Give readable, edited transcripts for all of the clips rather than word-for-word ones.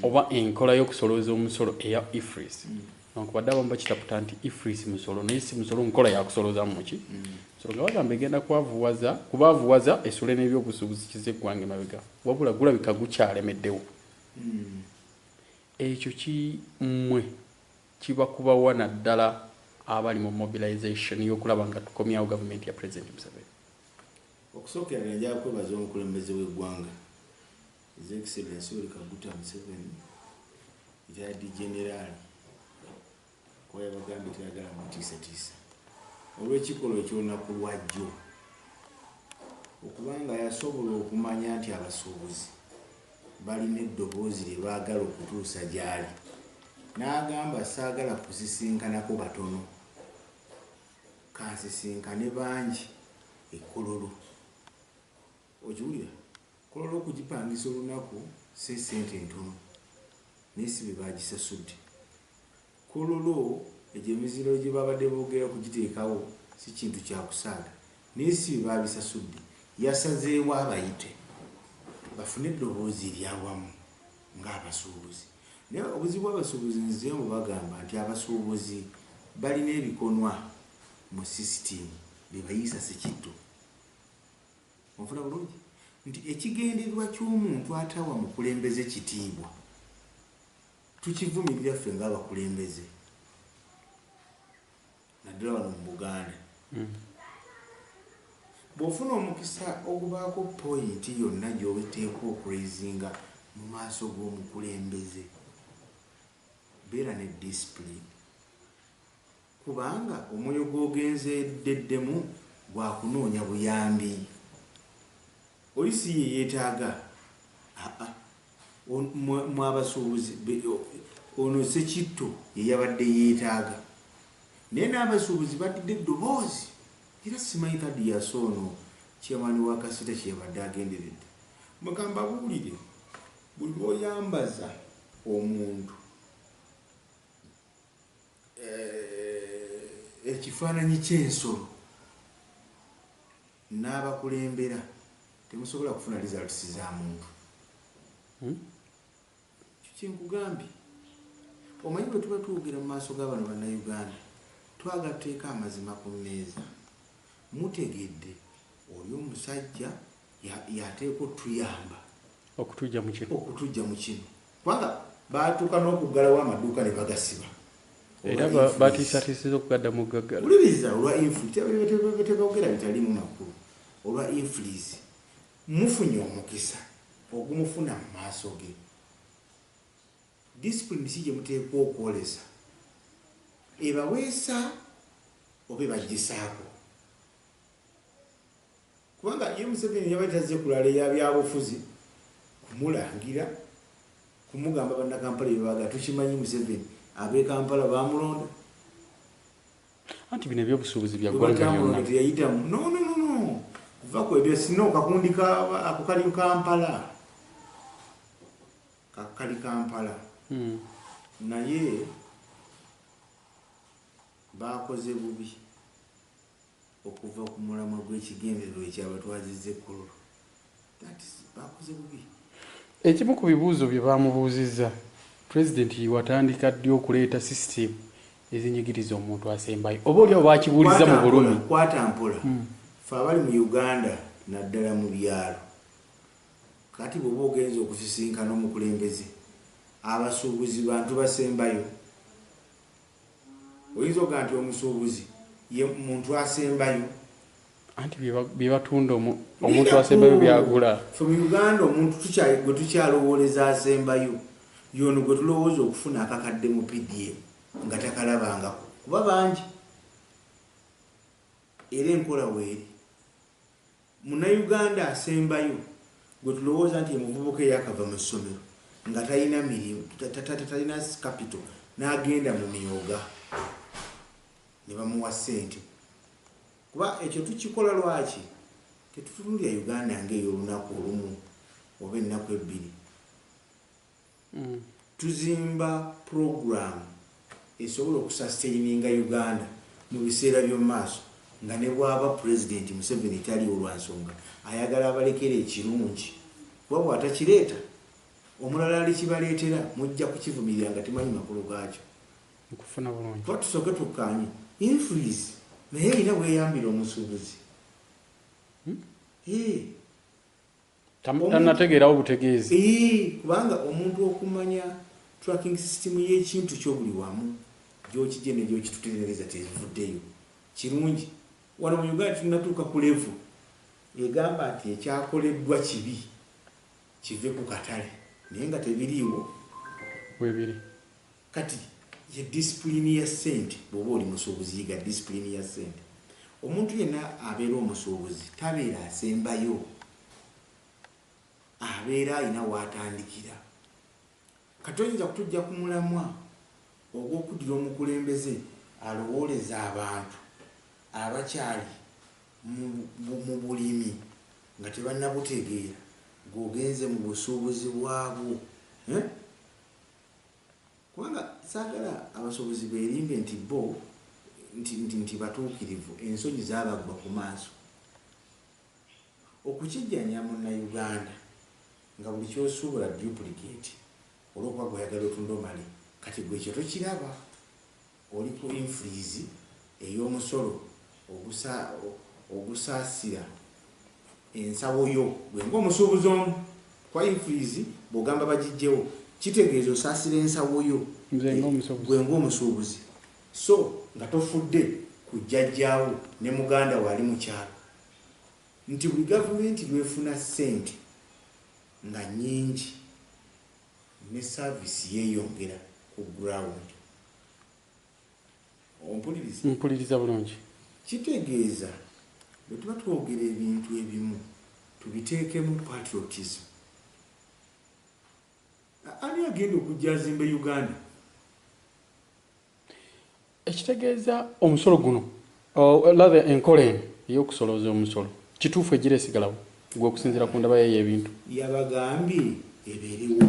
Oba enkola y'okusolooza omusolo eya EFRIS, newankubadde abamu bakitaputa nti EFRIS musolo, naye si musolo, nkola yakusoloozamu muki musolo, nga bagamba egenda kwavuwaza, kubaavuwaza esule n'ebyobusuubuzi kiza eggwanga emabega, wabula gulabika gukyalemeddewo. Ekyo kimmwe kibakubawa, naddala abali mu mobilization y'okulaba nga tukomyawo gavumenti ya President Museveni? Okusookera ddala, njagala kwebaza omukulembeze w'eggwanga, His Excellency Yoweri Kaguta Museveni, retired general, kuba yabagambye tayagala mutiisatiisa, olw'ekikolwa ekyolunaku lwajjo, okubanga yasobola okumanya nti abasuubuzi balina eddoboozi lye baagala okutuusa gy'ali, n'agamba, "Saagala kusisinkanako batono, kansisinkane bangi e Kololo." Okiwulira? Kololo okugipangisa olunaku si sente ntono, naye si be bagisasudde. Kololo egyo emiziro gye babadde boogera okugiteekawo si kintu kyakusaaga, naye si be babisasudde. Yasazeewo abayite bafune eddoboozi eryawamu ng'abasuubuzi. Naye obuzibu bw'abasuubuzi, nze mu bagamba nti abasuubuzi balina ebikonwa mu sisitimu bye bayiisa sekitto. Onfuna bulungi nti ekigendererwa ky'omuntu atawa mukulembeze kitiibwa, tukivumirira ffe ng'abakulembeze, naddala wano mu Buganda. Bw'ofuna omukisa ogubaako point yonna gy'oteekwa okuraisinga mu maaso g'omukulembeze, beera ne discipline, kubanga omwoyo gw'ogenzeeddemu gwakunoonya buyambi. Oli si ye yeetaaga. Aa, mwe abasuubuzi, ono Sekitto ye yabadde yeetaaga, naye n'abasuubuzi badidde eddoboozi. Era simanyi Tadias ono chairman wa KACITA kyeyabadde agenderedde. Mugamba buwulire, buli lwoyambaza omuntu ekifaananyi ky'ensolo n'abakulembera, temusobola kufuna results za muntu. Ekyo kyenkugambye. Omanyi, bwe tuba twogera mu maaso g'abano Bannayuganda, twagala tuteeka amazima ku mmeeza. Mutegedde oli omusajja yateekwa otuyamba okutujja mu kino. Okutujja mu kino, kubanga batuuka n'okuggalawo amaduuka ne bagasiba. Era batiisatiisiza okugadda mu gaggala. Wuliriza, olwa EFRIS, tebogera bitaliimu makulu. Olwa EFRIS mufunye omukisa ogumufuna mu maaso ge, discipline si gye muteekwa okwolesa ebaweesa oba ebagisaako, kubanga ye Museveni yabadde tazze kulala eya byabufuzi kumulangira, kumugamba Bannakampala byebaagala. Tukimanyi Museveni ab'e Kampala bamulonda. Anti bino ebyobusuubuzi bya ggwanga Bwebatamulonda lyonna. Teyayitamu. No, no, no, no, kuva ku ebyo sino kakundi ako kali Kampala, kali Kampala. Naye bakoze bubi okuva ku mulamwa gw'ekigendererwa ekyabatwazizza e Kololo. Bakoze bubi. Ekimu ku bibuuzo bye bamubuuzizza pulezidenti, watandika ddi okuleeta sisitimu ezinyigiriza omuntu asembayo? Oba oliawo bakibuuliza mu bulumi. Kwata mpola. Fe abali mu Uganda, naddala mu byalo, kati bw'oba ogenza okusisinkana omukulembeze, abasuubuzi bantu basembayo? Oyinza okugaa nti omusuubuzi ye muntu asembayo? Anti bye batunda, omuntu asembayo byagula. Fe mu Uganda omuntu gwe tukyalowooleza asembayo yono gwe tulowooza okufuna akakadde mu PDM nga takalabangako, kuba bangi. Era enkola weeri, Munnayuganda asembayo gwe tulowooza nti emuvubuka eyakava mu ssomero nga talina mirimu, talina capital, n'agenda mu myoga ne bamuwa ssente. Kuba ekyo tukikola lwaki? Tetutunulira Uganda ngaey'olunaku olumu oba ennaku 2. Tuzimba program esobola okusustaininga Uganda mu biseera by'omu maaso, nga ne bwaba Pulezidenti Museveni taliwo, lwa nsonga ayagala abalekera ekirungi, kuba bw'atakireeta Omulala alikibaleetera mujja kukivumirira nga temanyi makulu gaakyo. Nkufuna bulungi. Kuba tusooke tukkaanye EFRIS naye erina bweyambira omusuubuzi. Eh. Tannategeerawo butegeezi. Kubanga omuntu okumanya tracking system y'ekintu kyo buli wamu gy'okijje ne gy'okitutereereza tevuddeyo kirungi. Wano mu Uganda tunnatuuka ku level egamba nti ekyakoleddwa kibi kive ku katale, naye nga tebiriiwo. Webiri. Kati ye discipline ya ssente. Bw'oba oli musuubuzi, yiga discipline ya ssente. Omuntu yenna abeera omusuubuzi tabeera asembayo, abeera alina w'atandikira. Kati oyinza kutujja ku mulamwa ogw'okuddira omukulembeze alowooleza abantu abakyali mu bulimi nga tebannabutegeera, gw'ogenze mu busuubuzi bwabwo, eh? Kubanga saagala abasuubuzi beerimbe nti bo nti batuukirivu. Ensonyi zaabagwa ku maaso. Okukijjanya Munnayuganda nga buli kyosuubula duplicate olw'okuba gweyagala otunda omale, kati gwe ekyo tokiraba. Oli ku EFRIS ey'omusolo ogusaasira ensawo yo gwe ng'omusuubuzi omu. Kwa EFRIS bw'ogamba bagijjewo, kitegeeza osaasira ensawo yo Nze ng'omusuubuzi. Gwe ng'omusuubuzi, so nga tofudde ku jjajjaawo ne muganda waali mu kyalo, nti buli gavumenti lwefuna ssente nga nnyingi ne service yeeyongera ku ground. Ompuliriza? Mpuliriza bulungi. Kitegeeza bwe tuba twogera ebintu ebimu tubiteekemu patriotism. Ani agenda okujja azimba Uganda? Ekitegeeza omusolo guno, rather enkola eno ey'okusolooza omusolo, kituufu egira esigalawo gwe okusinziira ku ndaba yeeyo ebintu? Yabagambye ebeerewo,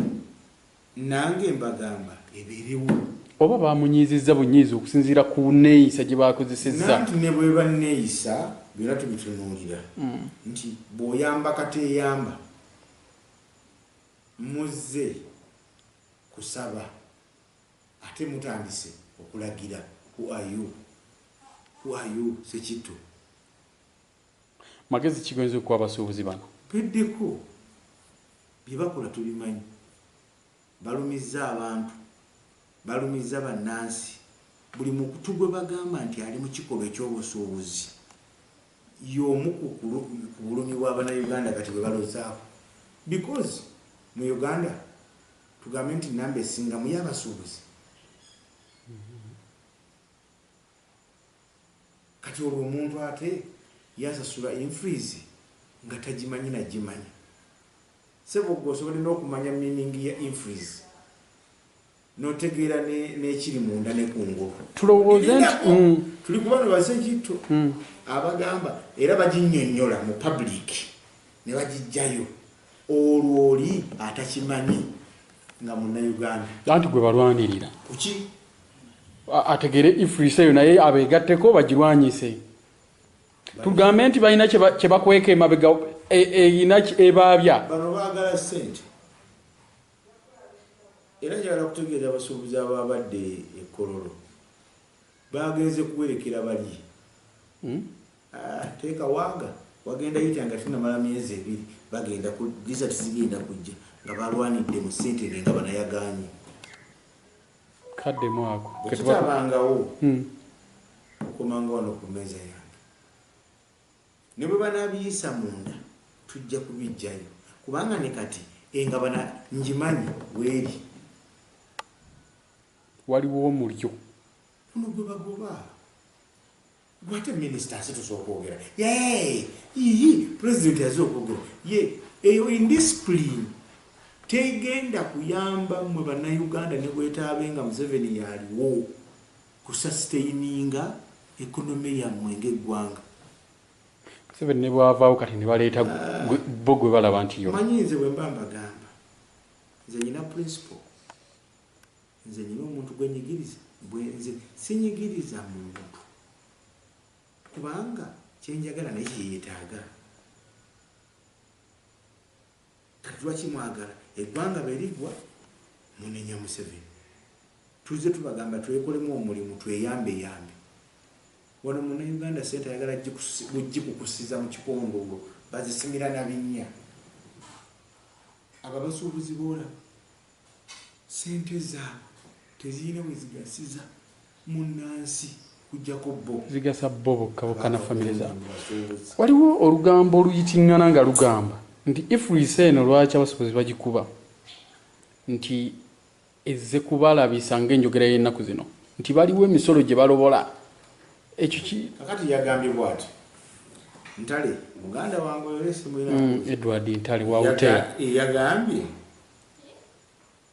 nange mbagamba ebeerewo. Oba bamunyiizizza bunyiizi okusinziira ku neeyisa gye bakozesezza? Nanti ne bweba neeyisa, byonna tubitunuulira nti bw'oyamba kateeyamba. Muzze kusaba ate mutandise okulagira. Who are you? Who are you, Sekitto? Magezi kigoyinza okuwa abasuubuzi bano? Peddeko bye bakola tubimanyi. Balumizza abantu, balumizza bannansi. Buli mukutu gwe bagamba nti ali mu kikolwa ekyobusuubuzi y'omu ku bulumi bw'Abannayuganda kati bwe balozaako, because mu Uganda tugambe nti namba esingamu y'abasuubuzi. Kati olwo omuntu ate yasasula EFRIS nga tagimanyi nagimanya. Sebo, gwe osobole n'okumanya meaning ya EFRIS n'otegeera n'ekiri munda ne kungulu. Tulowooze nti Tuli ku bano Basekitto abagamba era baginnyonnyola mu public ne bagijjayo, olwo oli atakimanyi nga Munnayuganda? Anti gwe balwanirira. Kuki? Ategeere EFRIS eyo naye abeegatteko bagirwanyise. Tugambe nti balina kye bakweka emabega, erina ebaabya. Bano baagala ssente. Era njagala kutegeeza abasuubuzi ababadde e Kololo bagenze kuwerekera bali. Ah, teeka waaga wagenda yita nga tunamala myezi 2, bagenda result zigenda kujja nga balwanidde mu ssente nga banayaganye. Kaddemu ako. Bwe kitabangawo, okomanga wano ku mmeeza yange, ne bwe banaabiyisa munda tujja kubijjayo, kubanga ne kati engabana ngimanyi weeri. Waliwo omulyo. Kuno gwe bagoba gwate minisita asitusa okwogera ye iyi pulezidenti aze okwogera ye eyo indiscipline tegenda kuyamba mmwe Bannayuganda ne bwetaabe nga Museveni yaliwo kusustaininga economy yammwe ng'eggwanga. Museveni ne bwavaawo kati ne baleeta bo gwe balaba nti yo. Manyi nze bwe mba mbagamba, nze nyina principle, nze nyina omuntu gwe nyigiriza, bwe nze sinyigiriza muntu kubanga kyenjagala naye kyeyetaaga. Kati lwaki mwagala eggwanga berigwa munenya Museveni? Tuzze tubagamba twekolemu omulimu, tweyambe yambe. Wano Munnayuganda sente ayagala gikukusiza mu kikondo, olwo bazisimira na binnya. Abo abasuubuzi boolaba sente zaabwe tezirina bwe zigasiza munnansi kujjako bo. Zigasa bo bokka bokka na famire zaabwe. Basuubuzi. Waliwo olugambo oluyitiŋŋana nga lugamba nti EFRIS eno lwaki abasuubuzi bagikuba, nti ezze kubalabisa ng'enjogera y'ennaku zino nti baliwo emisolo gye balobola. Ekyo ki? Kakati yagambye bwati, Ntale muganda wange oyo esimulina. Edward Ntale wa hoteri. Yagambye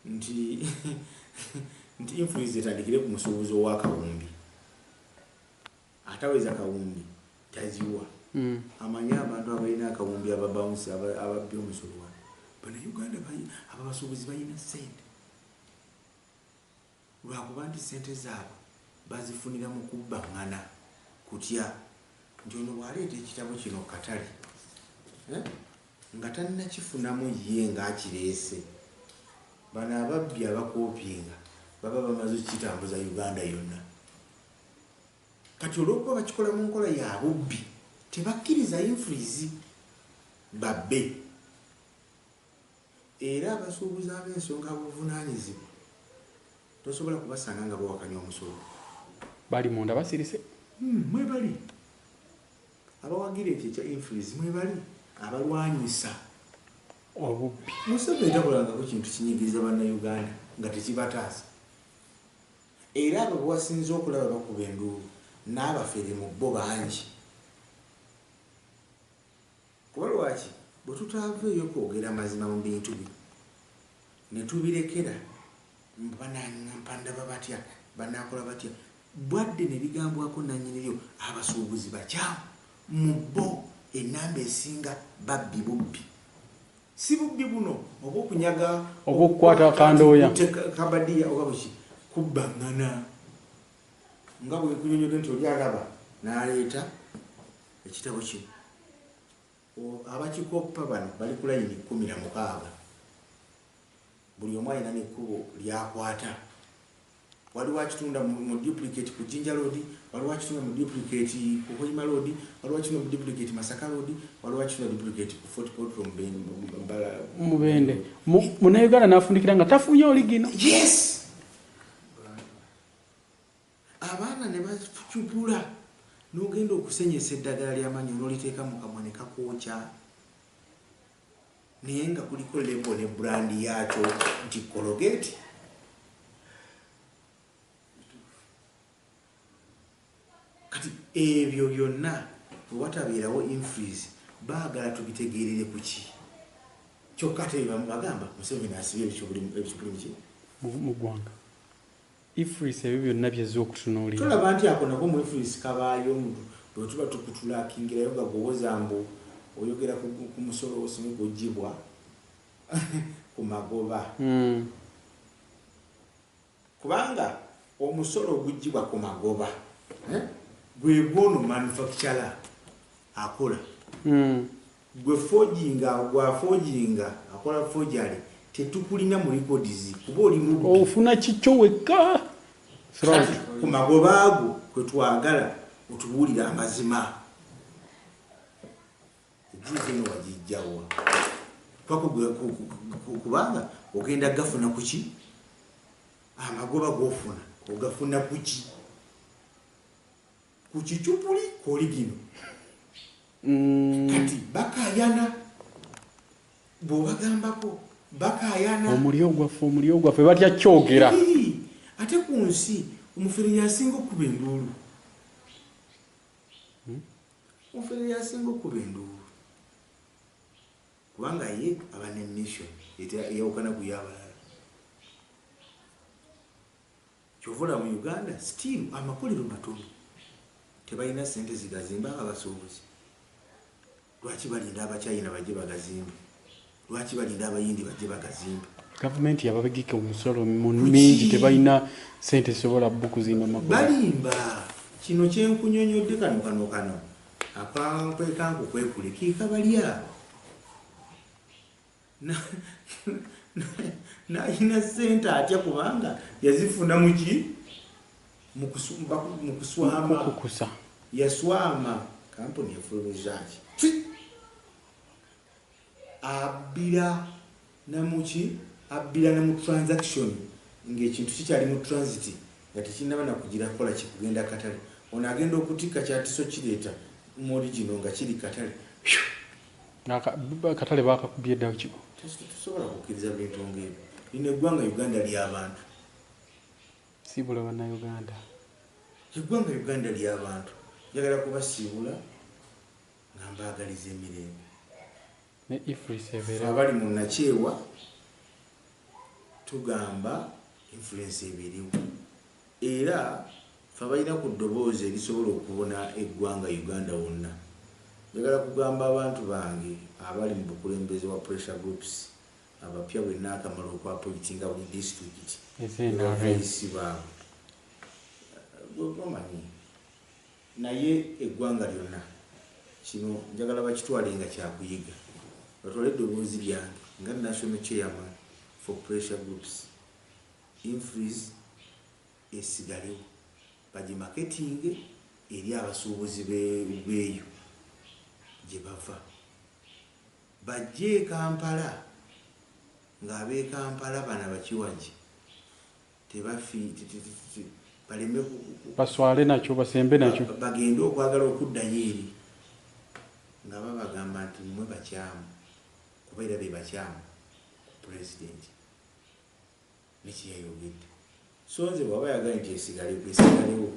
nti EFRIS etandikire ku musuubuzi ow'akawumbi, ataweza kawumbi taziwa. Amanyi abantu abalina akawumbi, ababawunsi, ababbi omusolo wano Bannayuganda. Abo abasuubuzi balina sente lwakuba nti sente zaabwe bazifunira mu kubbaŋŋana. Kutya nti ono bw'aleeta ekitabo kino katale, eh, nga tannakifunamu ye ng'akireese, bano ababbi abakopinga baba bamaze okukitambuza Uganda yonna. Kati olw'okuba bakikola mu nkola ya bubbi, tebakkiriza EFRIS babbe. Era abasuubuzi ab'ensonga abuvunaanyizibwa tosobola kubasanga nga bawakanya omusolo. Bali munda basirise. Mwebali abawagira ekyo ekya EFRIS, mwebali abalwanyisa obubbi. Museveni takolangako kintu kinyigiriza Bannayuganda nga tekibataasa. Era abo bewasinze okulaba bakuba enduulu n'abafere mu bo bangi. Kuba lwaki bwe tutaaveeyo kwogera mazima mu bintu bino ne tubirekera banampandaba batya, banakola batya, bwadde ne bigambwako nannyiniryo abasuubuzi bakyamu mu bo enamba esinga babbi bubbi, si bubbi buno oba okunyaga. Oba okukwata akandooya. Kabadiya oba buki, kubbaŋŋana nga bwe nkunyonyodde nti oli alaba n'aleeta ekitabo kino. Abakikoppa bano bali ku layini 16, buli omu alina nekkubo lyakwata. Waliwo akitunda mu duplicate ku Jinja Road, waliwo akitunda mu duplicate ku Hoima Road, waliwo akitunda mu duplicate Masaka Road, waliwo akitunda duplicate ku Fort Portal. Mubende Munnayuganda n'afundikira nga tafunye oligino. Yes, abaana ne bacupula n'ogenda okusenyesa eddagala ly'amannyo n'oliteeka mu kamwa ne kakwokya, naye nga kuliko label ne brand yaakyo nti Colgate. Kati ebyo byonna bwe watabeerawo EFRIS, baagala tubitegeerere ku ki? Kyokka ate bagamba Museveni asibye ebicupuli muki. Mu ggwanga. EFRIS ebyo byonna byezza okutunuulira. Tolaba nti ako nako mu EFRIS kabaayo? Omuntu bwe tuba tukutulakingirayo nga gwowoza mbu oyogera ku musolo osime gugibwa ku magoba. Kubanga omusolo ogugibwa ku magoba, eh, gwe gwono manufacturer akola. Gwe forginga, gwa forginga akola forgery, tetukulina mu records kuba oli mubbi. Ofuna kikyo wekka. Kati ku magoba ago kwe twagala otubuulire amazima. Ejiizi eno wagijjawa? Kubanga ogenda gafuna kuki? Amagoba gofuna ogafuna kuki? Ku kicupuli koligino. Kati bakayana, bw'obagambako bakayana. Omulyo gwaffe, omulyo gwaffe, batya kyogera. Ii, ate ku nsi omufere yasinga okuba enduulu, omufere yasinga okuba enduulu, kubanga ye aba ne mission eyawukana ku y'abalala. Kyova olaba mu Uganda still amakolero matono, tebalina sente zigazimba. Abo abasuubuzi lwaki balinda Abachina bajje bagazimbe? Lwaki balinda Abayindi bajje bagazimbe? Gavumenti yababegeka omusolo mingi, tebalina sente zisobola bukuzimba makolero. Balimba. Kino kyenkunyonyodde kano akankweka nkukwekule kekabalya. Nayina sente atya kubanga yazifuna muki mukuswama kukusa yaswama kampuni efulumizaki abbira namuki abbira ne mu transaction ng'ekintu kikyali mu transit nga tekinnaba nakugira kukola kikugenda katale. Ono agenda okutikka kyatiso kireeta mu original nga kiri katale. Katale bakakubye dda kigo. Tusobola kukkiriza bintu ng'ebyo. Lino eggwanga Uganda ly'abantu. Siibula bannayuganda. Eggwanga Uganda ly'abantu. Njagala kubasiibula nga mbaagaliza emirembe. Ne EFRIS ebeera. Abali mu Nakyewa tugamba influence ebeerewo. Era ffe abalina ku ddoboozi erisobola okubona eggwanga Uganda wonna. Njagala kugamba abantu bange abali mu bukulembeze wa pressure groups abapya bwe naakamala okwapointinga buli disitulikiti Ez'NRM. baabwe. Omanyi naye eggwanga lyonna kino njagala bakitwale nga kyakuyiga. Batwale eddoboozi lyange nga national chairman for pressure groups. EFRIS esigalewo bagimaketinge eri abasuubuzi beeyo gye bava. Bajje e Kampala ng'ab'e Kampala bano abakiwagi tebafi baleme baswale nakyo basembe nakyo bagende okwagala okuddayo eri nga babagamba nti mmwe bakyamu kuba era be bakyamu ku pulezidenti nekyeyayogedde. So nze bw'aba yagala nti esigalewo esigalewo.